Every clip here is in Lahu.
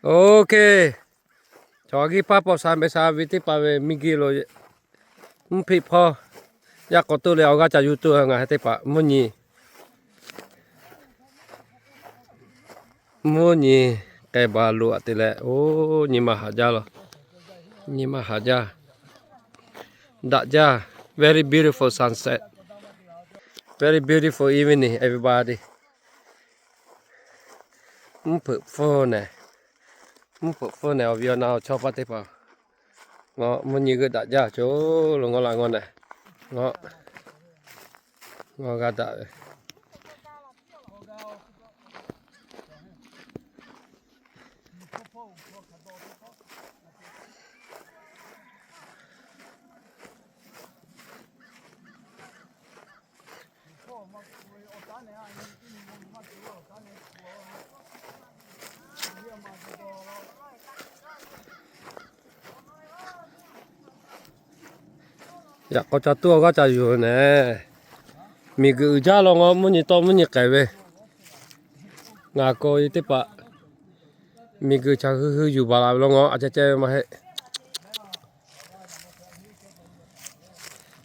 Ok. Chaw a g'uiˇ paˇ paw sha meh sha ve teˇ hpaˍ ve miˬguiˬ lo mvuhˇ hpeꞈ hpawˇ yaˇ k'awꞈ toˆ leh awˬ g'aˇ ca yuˬ tuˬ ngaˬ hui teˇ hpaˍ mvuhˇ nyi, mvuhˇ nyi k'ai baˬ loꞈ a te leh, oˇ nyi ma haꞈ jaˇ la, nyi ma haꞈ jaˇ, daꞈ jaˇ. Very beautiful sunset, very beautiful evening, everybody. Mvuhˇ hpeꞈ hpfuhˇ nehˬ, mvuhˇ hpeꞈ hpfuhˇ nehˬ awˬ viˉ awˬ naˍ awˬ chawˇ paˇ teˇ hpaˍ, ngaw mvuhˇ nyi g'euˆ daꞈ jaˇ co lo ngaw la ngaw nehˬ, ngaw, ngaw g'a daꞈ ve. Yaꞈ k'aw ca tuˉ awˬ g'aˇ ca yuˬ nehˬ, miˬguiˬ uiˍ jaˇ la ngaw mvuhˇ nyi tawˇ mvuhˇ nyi k'ai ve. Ngaˬ k'o e teˇ hpaˍ miˬguiˬ chaꞈ hui hui yuˬ baˬ la ve la ngaw a ceh ceh ve maˇ heˆ.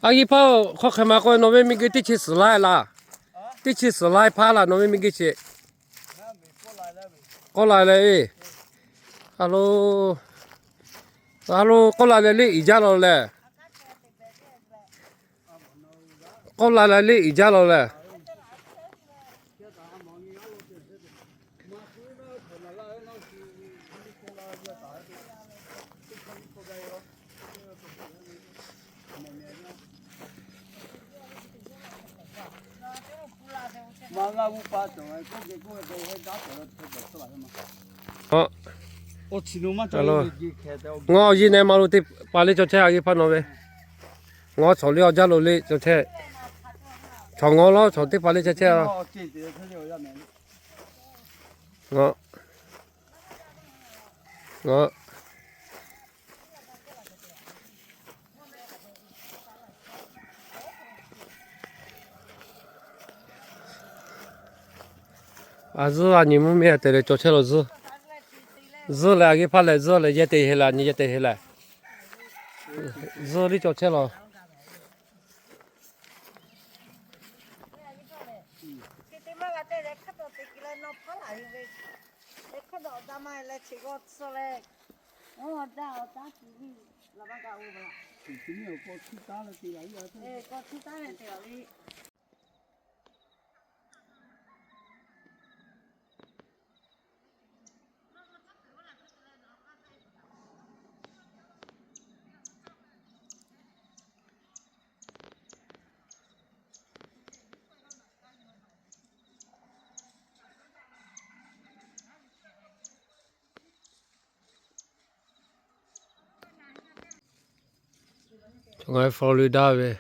A g'uiˇ paˇ-oˬ, hk'aw hk'e maˬ k'o nawˬ ve miˬguiˬ teˇ chi suhˍ laiˉ laˇ, teˇ chi suhˍ laiˉ hpaˇ laˇ nawˬ ve miˬguiˬ chi. K'awˇ la leh e, a lo, a lo k'awˇ la leh liˇ uiˍ jaˇ la leh, k'awˇ la leh liˇ uiˍ jaˇ la leh. Ngaˬ awˬ yiˇ nehˬ maˇ lo teˇ hpaˍ liˇ caw chehˇ a g'uiˇ hpaˇ nawˬ ve. Ngaˬ chaw liˇ awˬ jaˇ lo liˇ caw chehˇ. Chaw ngaw lawˉ chaw teˇ hpaˍ liˇ chehˇ chehˇ a. Ngaˬ, ngaˬ a zuhˇ a nyi mvuhˇ miˬ te leh caw chehˇ la zuhˇ. Zuhˇ leh a g'uiˇ hpaˇ leh zuhˇ leh yehˇ te heˆ leh a nyi yehˇ te heˆ leh, zuhˇ liˇ caw chehˇ la. Ngaˬ hui Florida ve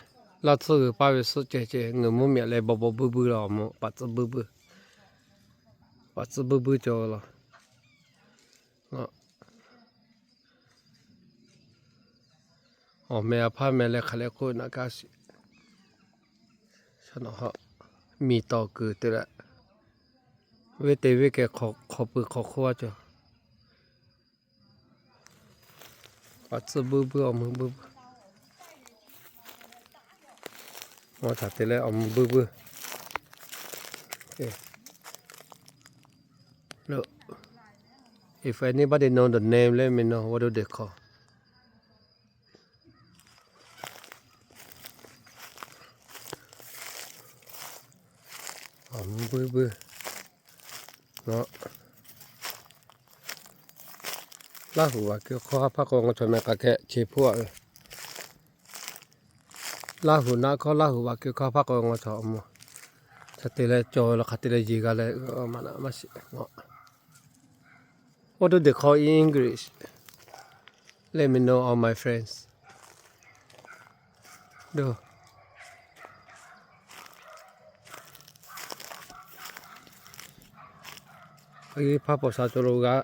laˇ tsuhˇ g'uiˬ paˇ ve suhˆ ceh ceh ngeuˬ mvuhˇ miˬ leh baw baw buiˇ buiˇ la awˬ mvuh paˍ tcuhˇ buiˇ buiˇ, paˍ tcuhˇ buiˇ buiˇ cawˬ la. Awˬ meh a hpaˇ meh leh hk'aˬ leh k'oˆ naꞈ kaˇ shiˍ. Miˬ tawˍ kuiˬ te leh, venˇ te venˇ keh hk'aw pui hk'aw hk'oˆ a cawˬ. Paˍ tcuhˇ buiˇ buiˇ awˬ mvuh buiˇ buiˇ. Ngaˬ htaꞈ te leh awˬ mvuh buiˇ buiˇ. If anybody know the name, let me know. What do they call? Awˬ mvuh buiˇ buiˇ. Laˇ huˍ vaꞈ keu hk'aw ha hpaˇ k'o ngaw chaw meh k'aꞈ keh che hpoˆ a ve. Laˇ huˍ naˆ hkawˇ Laˇ huˍ vaꞈ keu hk'aw ha hpaˇ k'o ngaw chaw awˬ mvuh, chaw te leh cawˬ ve la hk'aˬ te leh yeˬ g'a leh maˇ naꞈ maˇ shiˍ. What do they call in English? Let me know, all my friends. Hpaˇ paw sha cawˬ lo g'aˇ,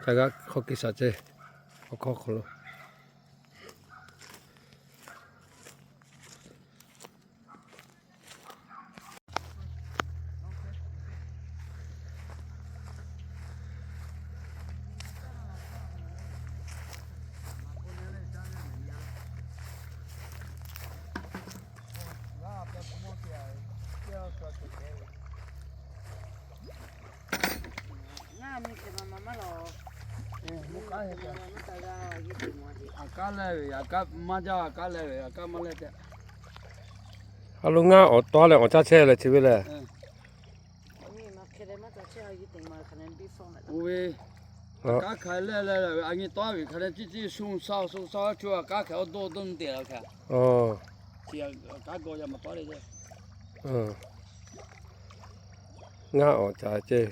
ca g'aˇ hk'aw kiˬ shaˍ ceh, awˬ hkawˇ hk'aw lo. Aꞈ kaˉ leh ve, aꞈ kaˉ maˇ jaˇ, aꞈ kaˉ leh ve, aꞈ kaˉ maˇ leh tehꞈ. A lo ngaˇ awˬ tawˉ leh awˬ caˇ chehˇ leh chi ve lehˬ. Oˇ ve, aꞈ kaˉ hk'a leh leh leh ve, a nyi tawˉ ve hk'a leh ciˇ ciˇ shu sa shu sa chu aꞈ kaˉ hk'e awˬ dawˇ dawˇ nyi te la hk'e. Ngaˇ awˬ caˇ ceh.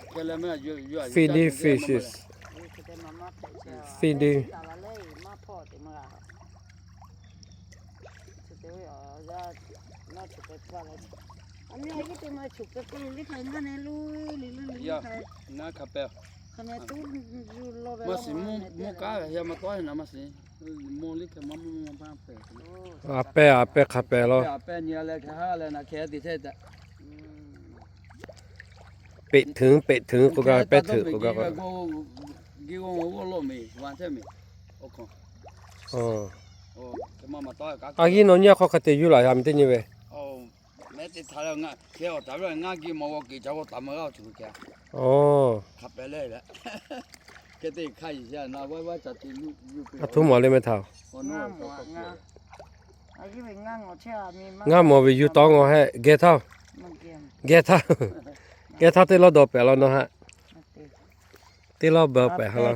Feeding fishes. Feeding. Maˇ shiˍ, mvuhˇ kaˉ ya maˇ tawˉ na maˇ shiˍ. A pehˇ a pehˇ hk'a pehˇ law. Peꞈ htuꞈ peꞈ htuꞈ k'oˆ gaˇ, pehˇ htuꞈ k'oˆ gaˇ. A yiˉ nawˬ nyi a hk'aw hk'a te yuˬ laˬ ya meh teˇ nyi ve. Aˬ htoꞈ ma le meh htaꞈ. Ngaˇ mawˬ ve yuˬ tawˉ ngaw hehˆ geh htaˇ, geh htaˇ, geh htaˇ teˇ lawˇ dawˬ pehˍ law nawˬ haꞈ. Teˇ lawˇ bawˬ pehˍ ha la.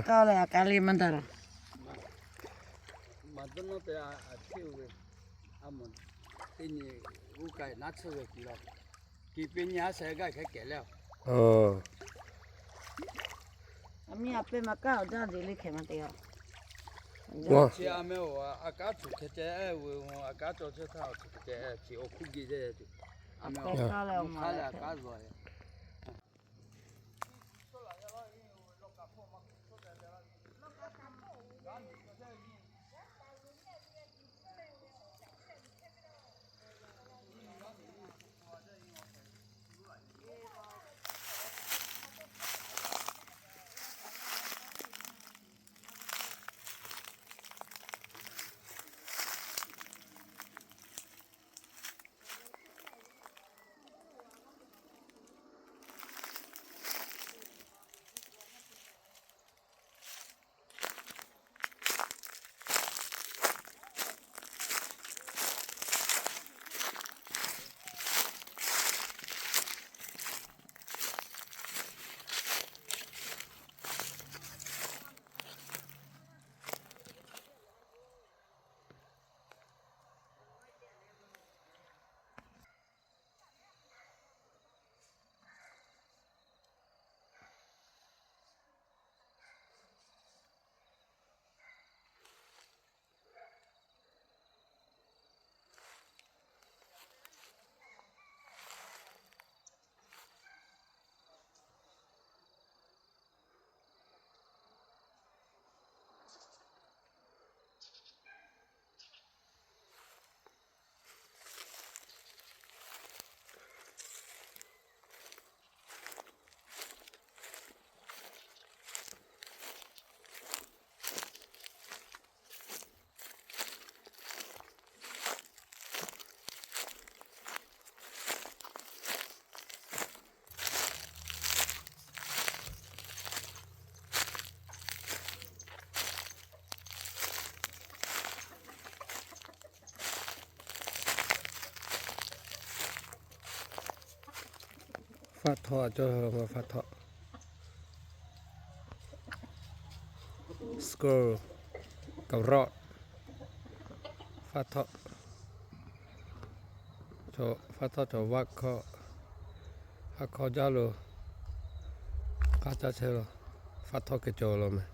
Faˆ htawˆ cawˬ, faˆ htawˆ. Squirrel, carrot, faˆ htawˆ. Faˆ htawˆ cawˬ vaˆ hkawˇ, haˉ hkawˇ jaˇ lo k'aˉ caˇ chehˇ lo, faˆ htawˆ keh cawˬ lo meh.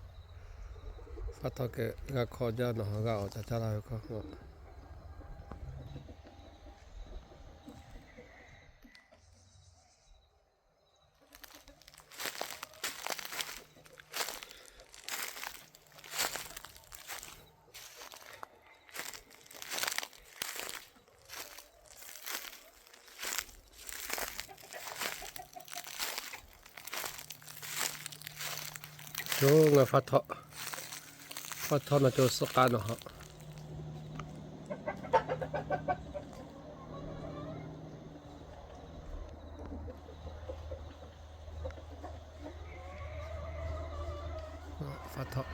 Faˆ htawˆ keh g'a hkawˇ jaˇ nawˬ g'a awˬ caˇ caˇ laˇ ve hkawˇ. Coˇ ngaˬ faˆ htawˆ, faˆ htawˆ nawˬ coˇ suhˉ k'aˆ nawˬ haꞈ. Faꞈ htawꞈ.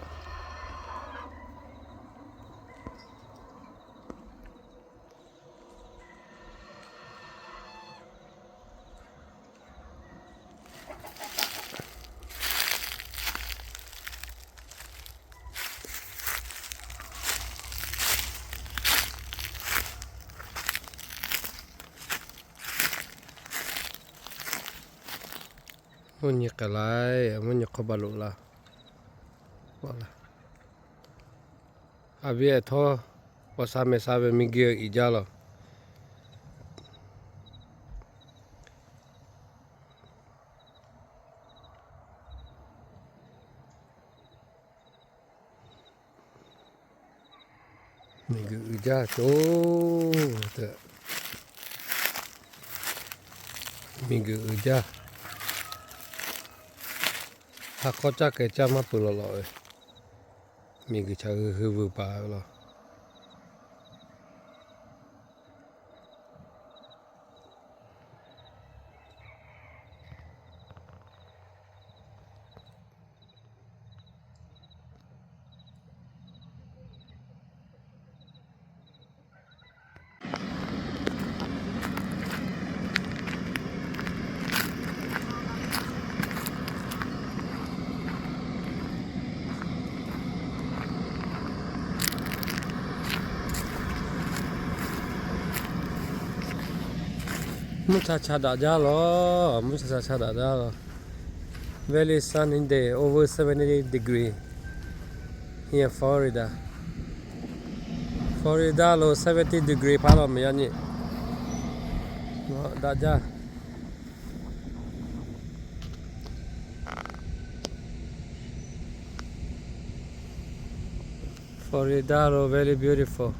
Mvuhˇ nyi k'ai la, mvuhˇ nyi hk'aw ba loꞈ la. A viˉ ehˉ htawˇ, paw sha meh sha ve miˬguiˬ uiˍ jaˇ lawˬ. Miˬguiˬ uiˍ jaˇ cawˬ tehꞈ, miˬguiˬ uiˍ jaˇ. Ha k'awˇ caˇ kehˬ caˇ maˇ peuˬ lawˬ lawˬ ve, miˬguiˬ chaꞈ hui hui vuiˬ paˍ ve lawˬ. Mvuhˇ cha cha daꞈ jaˇ lawˬ, mvuhˇ cha cha daꞈ jaˇ lawˬ. Very sunny day, over seventy degree here in Florida. Florida lo seventy degree hpaˇ lawˬ meh yaˇ nyi. Daꞈ jaˇ. Florida lo very beautiful.